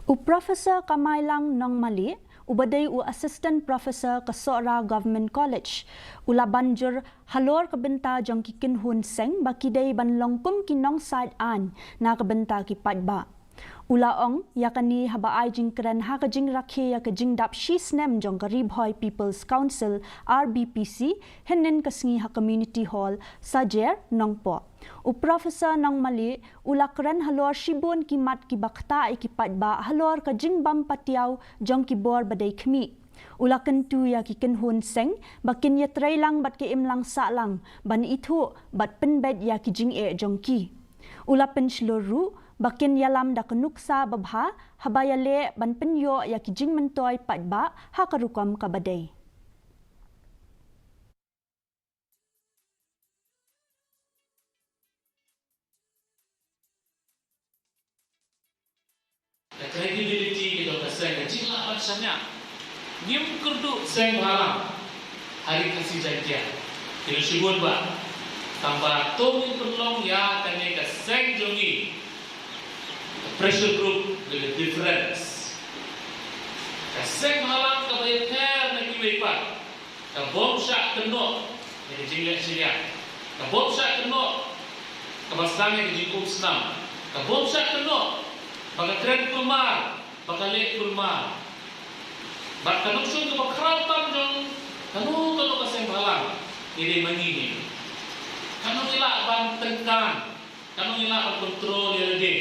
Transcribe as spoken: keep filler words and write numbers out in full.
U Professor Kamailang Nongmali, uba dei u Assistant Professor ka Sohra Government College, u la ban jur halor ka bynta jong ki kynhun seng ba ki dei ban long kum ki nongsaid aiñ na ka bynta ki paidbah. U la ong ïa kane haba ai jingkren ha ka jingrakhe ïa ka jingdap shi snem jong ka Ri Bhoi People's Council, R B P C, hynnin ka sngi ha Community Hall, Sajer, Nongpoh. U Professor Nongmali u la kren halor shibun ki mat kiba ktah ïa ki paidbah halor ka jingbym patiaw jong ki bor ba dei khmih. U la kyntu ïa ki kynhun seng ba kin ïatreilang bad ka imlang sahlang ban ithuh bad pynbeit ïa ki jingeh jong ki. U la pynshlur ruh ba kin ïalam da ka nuksa babha haba ïaleh ban pynïoh ïa ki jingmyntoi paidbah ha ka rukom kaba dei. Ka credibility ka jong ka seng, ka jinglah ban shaniah. Ngim kyrduh seng bhalang ha Ri Khasi Jaiñtia. Ki la shibun bha. Tangba to ngin pynlong ïa kane ka seng jong ngi. Ka pressure group with a difference. Ka seng bhalang kaba ïapher na kiwei pat. Ka bym shah kynnoh ïa ka jingleh shiliang. Ka bym shah kynnoh kaba sdang ïa ka jingum snam. Ka bym shah kynnoh ba ka kren kulmar, ba ka leh kulmar. Bad ka nongshun kaba khraw tam jong kano kano ka seng bhalang, ngi dei ma ngi hi. Kano ngi lah ban tyngkang, kano ngi lah ban control ïa lade.